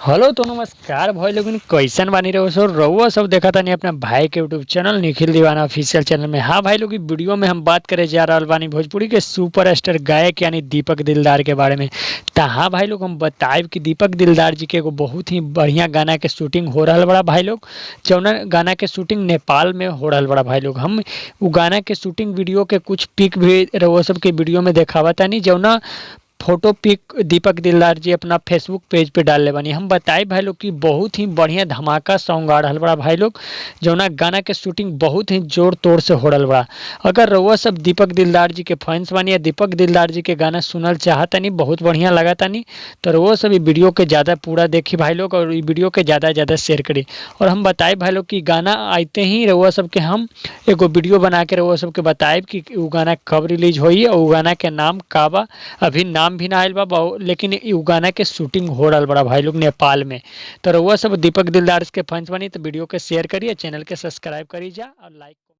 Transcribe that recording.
Hello तो नमस्कार भाई लोगन, कैसन बानी रहो सो रउआ सब देखा तानी अपना भाई के YouTube channel Nikhil Deewana official channel में। हाँ भाई लोग, वीडियो में हम बात करे जा रहल बानी भोजपुरी के सुपरस्टार गायक यानी दीपक दिलदार के बारे में। तो हाँ भाई लोग, हम बताइब कि दीपक दिलदार जी के एगो बहुत ही बढ़िया गाना के शूटिंग हो रहल बड़ा भाई लोग, जौना गाना के शूटिंग नेपाल में हो रहल बड़ा भाई लोग। हम उ गाना के शूटिंग वीडियो के कुछ पिक भी रउआ सबके वीडियो में देखावा तानी, जौना फोटो पिक दीपक दिलदार जी अपना फेसबुक पेज पे डालले बानी। हम बताई भाई लोग कि बहुत ही बढ़िया धमाका सॉन्ग आ रहल बड़ा भाई लोग, जौना गाना के शूटिंग बहुत ही जोर तोड़ से हो रहल बड़ा। अगर रउआ सब दीपक दिलदार जी के फैंस बानी या दीपक दिलदार जी के गाना सुनल चाहतानी, बहुत बढ़िया लगतानी, तो रउआ सब ई वीडियो के ज़्यादा पूरा देखी भाई लोग और ई वीडियो के ज़्यादा से ज़्यादा शेयर करी। और हम बताई भाई लोग कि गाना आते ही रउआ सबके हम एगो वीडियो बना के रउआ सबके बताइब कि उ गाना कब रिलीज होई और उ गाना के नाम का बा। अभी नाम भी ना आयल बा, लेकिन उ गाना के शूटिंग हो रहल बड़ा भाई लोग नेपाल में। तो रउआ सब दीपक दिलदार के फैंस बानी तो वीडियो के शेयर करी, चैनल के सब्सक्राइब करी जा और लाइक।